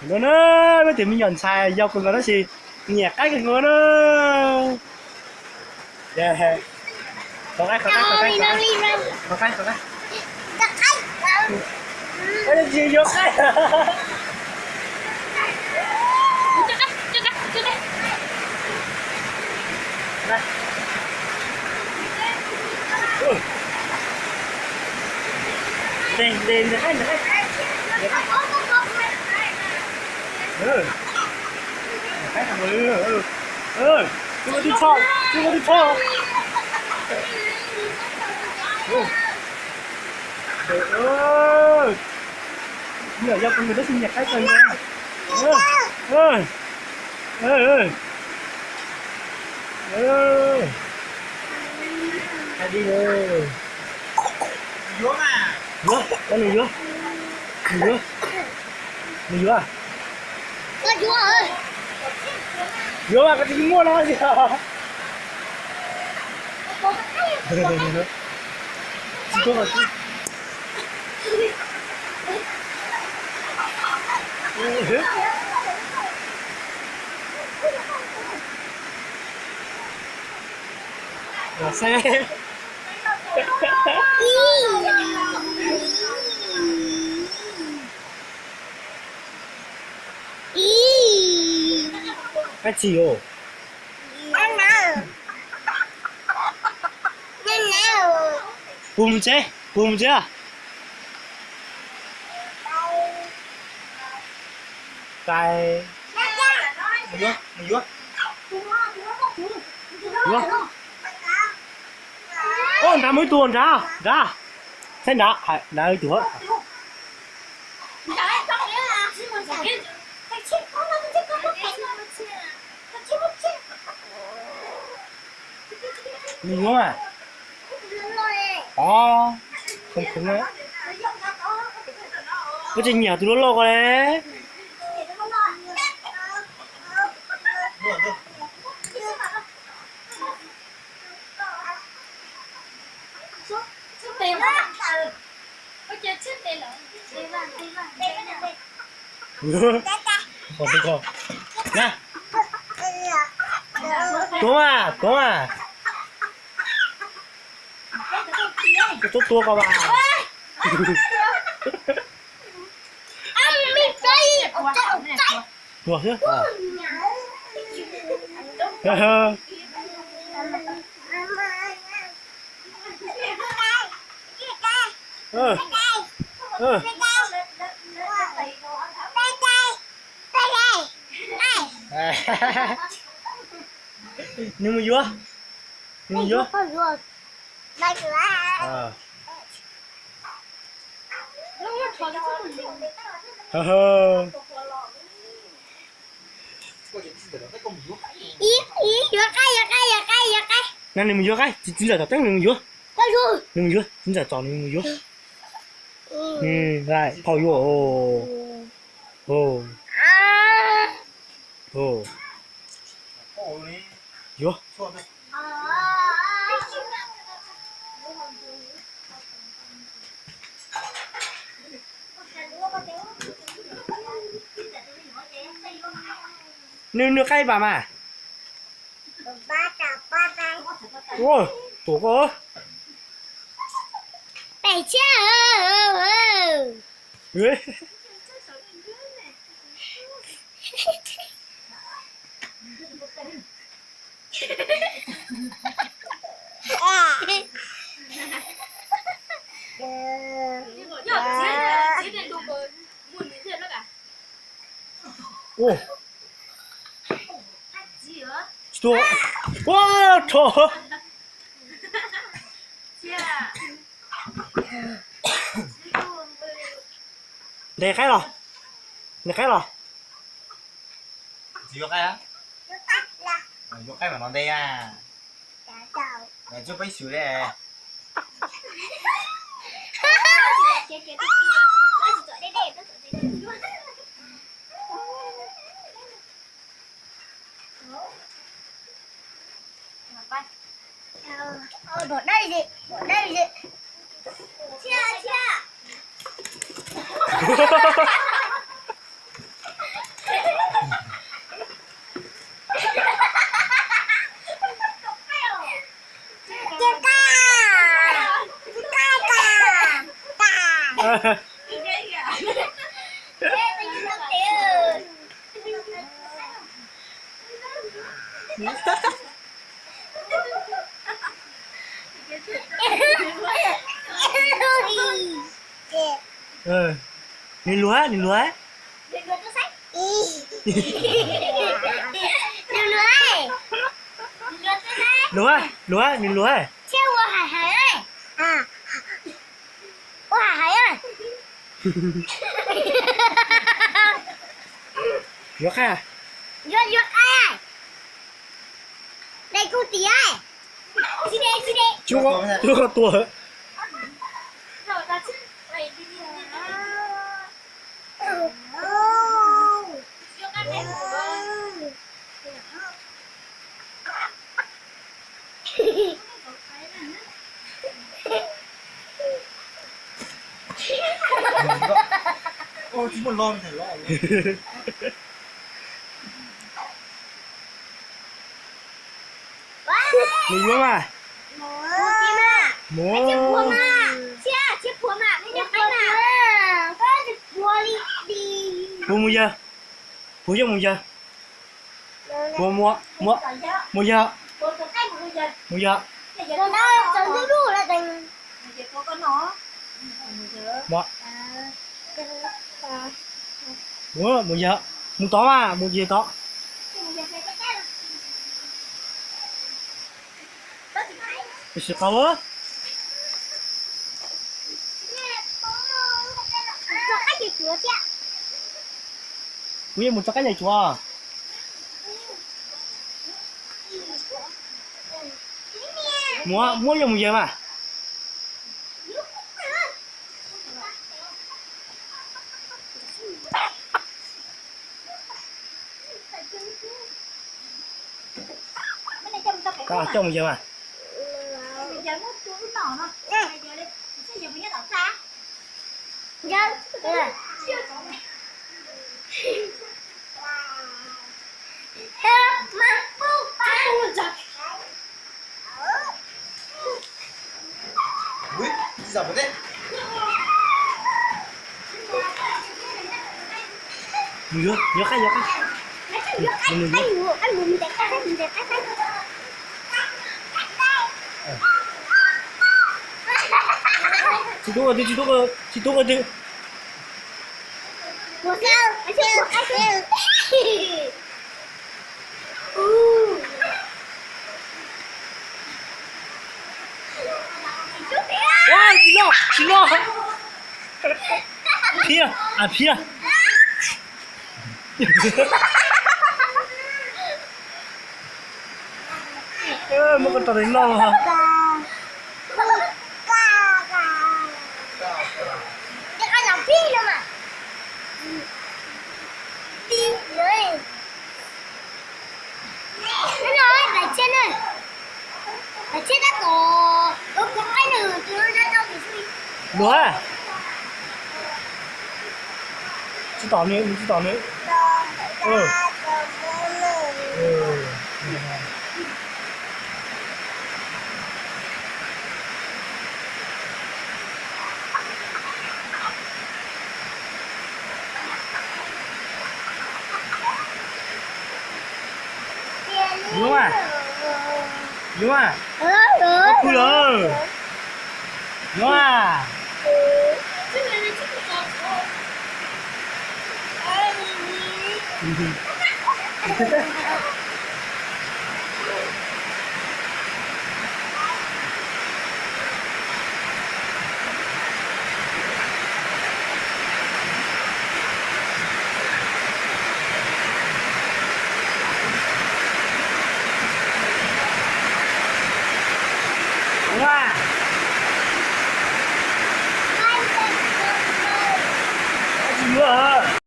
No na, peb tus me nyuam ntxhais yau kawg nkaus tab sis nyiam qaib kawg nkaus na. Qhov qaib, qhov qaib, qhov qaib, qhov qaib, qhov qaib. Yuav qaib. Ntes, ntes, ntes qaib, ntes qaib. Ntes qaib, ntes qaib. Tsis muaj twb tshoj, tsis muaj twb tshoj. Nyiam yau kawg nkaus tab sis nyiam qaib kawg nkaus. Hais li, yuav, nws yuav, nws yuav, nws yuav, yuav mas koj tsis muaj no. Tsis tuaj mas. Los saib. Dab tsi os? Pub mus tsev, pub mus tsev. Tais, yuav, yuav, yuav. Nrad muaj ib tug nrad, nrad. Saib nrad, nrad ib tug. Nws yuav mas. Os, khoov khoov na. Ua cas nyiam tus loj loj ko le. Tuav mas, tuav mas. Koj tuav tuav koj mas. Tuav xwb. Nws mus yuav, nws mus yuav. No nws mus yuav qaib, txiv ntxawm tom teeb nws mus yuav. Nws mus yuav, txiv ntxawm txom nws mus yuav. Phauj yuav. Yuav. Nws nws qaib pam mas. Ua, tuav koj. Ua, tsis tuaj. Ua, rho. Ntes qaib los, ntes qaib los. Tsis yuav qaib, yuav qaib mas no ntes a. Tsis peb xyuas li. Nws luag, nws luag. Luag, luag, nws luag. Yuav qab. Yuav qab. Dais kuj tiav. Tsis, tsis, tsis. Tua. Nws yuav mas. Mus. Puas mus yawg? Puas yuav mus yawg? Puas mus, mus, mus yawg? Mus yawg? Mus, mus yawg. Mus tod mas, mus yawg tod. Tab sis qhov, kuv yuav mus tso qaib yawg tsuav. Muab, muab yuav mus yawg mas. Coj mus yawg mas. Mus yuav, yuav qab, yuav qab. Tsis tub ua twg, tsis tub ua, tsis tub ua twg. Tsis noj, tsis noj. Phiab, a phiab. Muab koj rau noj. Luag. Tsis tom nws, tsis tom nws. Yuav mas. Yuav mas. Pw lawm. Yuav mas.